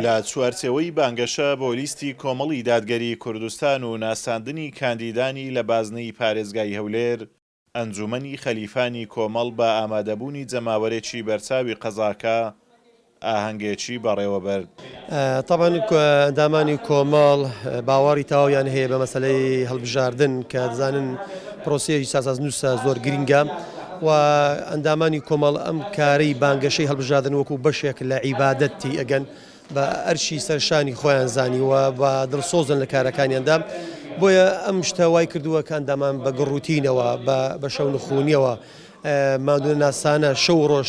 لە چوارچێوەی بانگەشە بۆ لیستی کۆمەڵی دادگەری کوردستان و ناساندنی کاندیدانی لە بازنەی پارێزگای هەولێر، ئەنجومەنی خەلیفانی کۆمەڵ بە ئامادەبوونی جەماوەرێکی بەرچاوی قەزاکە ئاهەنگێکی بەڕێوەبرد. تەبعەن ئەندامانی کۆمەڵ باوەڕی تەواویان هەیە بە مەسەلەی هەڵبژاردن کە دەزانن پرۆسەیەکی چارەنووسە زۆر گرینگە و ئەندامانی کۆمەڵ ئەم کارەی بانگەشەی هەڵبژاردن وەکو بەشێک لە عیبادەت تێی ئەگەن بە ئەرکی سەرشانی خۆیان زانیوە و دڵسۆزن لە کارەکانیاندا بۆیە ئەم شتە وای کردووە کە ئەندامان بە گڕوتینەوە بە شەونخونیەوە ماندوونەناسانە شەو و ڕۆژ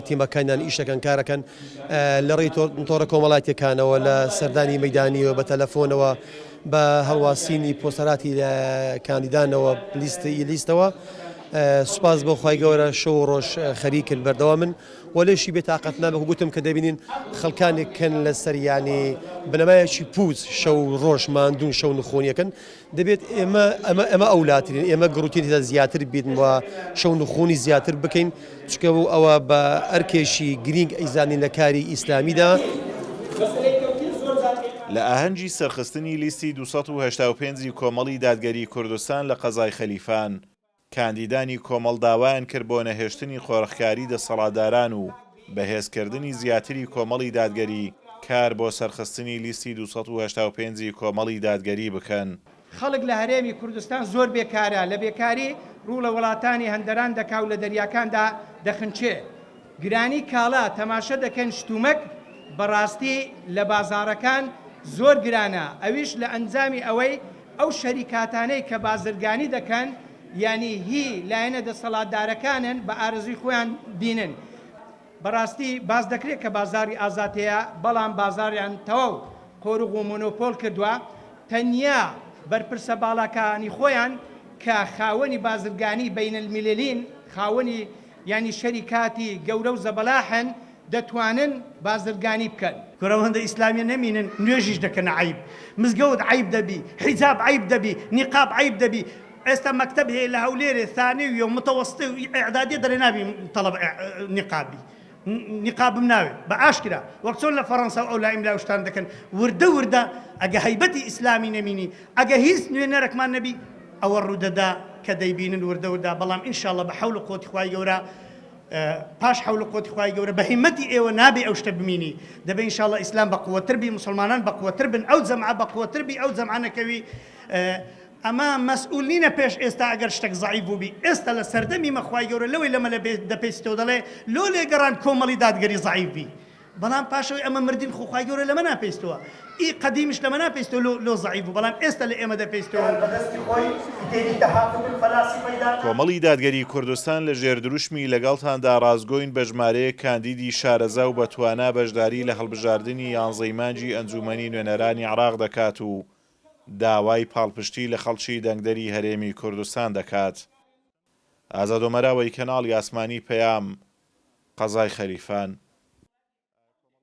تیمەکانیان ئیش دەکەن کارەکەن لە ڕێی تۆڕە کۆمەڵاتیەکانەوە لە سەردانی مەدانیەوە بە تەلەفۆنەوە بە هەڵواسینی پۆستەراتی لە کاندیدانەوە لیست لیستەوە سوپاس بۆ خوای گەورە شەو و ڕۆژ خەریکن بەردەوامن و لێشی بێتاقەت نابن گوتم کە دەبینین خەڵکانێک کەن لەسەر یانی بنەمایەکی پووچ شەو و ڕۆژ ماندوون شەو نخۆنیەکەن دەبێت ئێمە ئەمە ئەمە ئەولاترین ئێمە گڕوتین تێدا زیاتر بیت و شەو نخۆنی زیاتر بکەین چونکە ئەوە بە ئەرکێکی گرینگ ئەیزانین لە کاری ئیسلامیدا. لە ئاهەنگی سەرخستنی لیستی 285 ی کۆمەڵی دادگەری کوردستان لە قەزای خەلیفان، کاندیدانی کۆمەڵ داوایان کرد بۆ نەهێشتنی قۆرخکاری دەسەڵاتداران و بەهێزکردنی زیاتری کۆمەڵی دادگەری کار بۆ سەرخستنی لیستی 285 ی کۆمەڵی دادگەری بکەن. خەڵک لە هەرێمی کوردستان زۆر بێکارە، لە بێکاری ڕوو لە وڵاتانی هەندەران دەکا و لە دەریاکاندا دەخنکێ. گرانی کاڵا تەماشە دەکەن شتومەک بەڕاستی لە بازاڕەکان زۆر گرانە ئەویش لە ئەنجامی ئەوەی ئەو شەریکاتانەی کە بازرگانی دەکەن یانی هی لایەنە دەسەڵاتدارەکانن بە ئارەزوی خۆیان دینن بەڕاستی باس دەکرێت کە بازاڕی ئازاد هەیە بەڵام بازاڕیان تەواو قۆرغ و مۆنۆپۆل کردوە تەنیا بەرپرسە باڵاکانی خۆیان کە خاوەنی بازرگانی بین المللین خاوەنی یانی شەریکاتی گەورە و زەبەلاحن دەتوانن بازرگانی بکەن. کورە ئەو هەندە ئیسلامیە نەمینن نوێژیش دەکەنە عەیب مزگەوت عەیب دەبی حیجاب عەیب دەبی نیقاب عەیب دەبی ئێستا مەکتەب هەیە لە هەولێرێ ثانەویە و متەوەستێ و ئیعدادیە دەرێ نابی تەڵەبە نیقاب بی نیقابم ناوێ بە ئاشکرا وەک چۆن لە فەڕەنسا و ئەو لا ئیملا و شتان دەکەن وردە وردە ئەگە هەیبەتی ئیسلامی نەمینی ئەگە هیچ نوێنەرەکمان نەبی ئەوە ڕوودەدا کە دەیبینن وردە وردە بەڵام ان شاء اللە بە حەول و قوەتی خوای گەورە پاش حەول و قوەتی خوای گەورە بە هیمەتی ئێوە نابێ ئەو شتە بمینی دەبێ ان شاء اللە ئیسلام بە قوەتر بی موسڵمانان بە قوەتر بن ئەو جەمعە بە قوەتر بی ئەو جەمعە نەکەوی ئەمە مەسئول نینە پێش ئێستا ئەگەر شتەک زەعیف بووبی ئێستا لە سەردەمی مە خوای گەورە لەوەی لەمە لە دەپێچتەوە دەڵێ لۆ لێگەڕان کۆمەڵی دادگەری زەعیف بی بەڵام پاشەوەی ئەمە مردین خۆ خوای گەورە لەمە ناپێیستەوە ئی قەدیمیش لەمە ناپێیستەوە لۆ لۆ زەعیف بوو بەڵام ئێستا لە ئێمە دەپێیستەوە. بە دەستی خۆی کتێبی تهافت الفلاسفەی دانا. کۆمەڵی دادگەری کوردستان لە ژێر دروشمی لەگەڵتاندا ڕاستگۆین بە ژمارەیەک کاندیدی شارەزا و بەتوانا بەشداری لە هەڵبژاردنی یانزەی مانگی ئەنجوومەنی نوێنەرانی عێراق دەکات و داوای پاڵپشتی لە خەڵکی دەنگدەری هەرێمی کوردستان دەکات. ئازاد ئۆمەراوەی کەناڵی ئاسمانی پەیام، قەزای خەلیفان.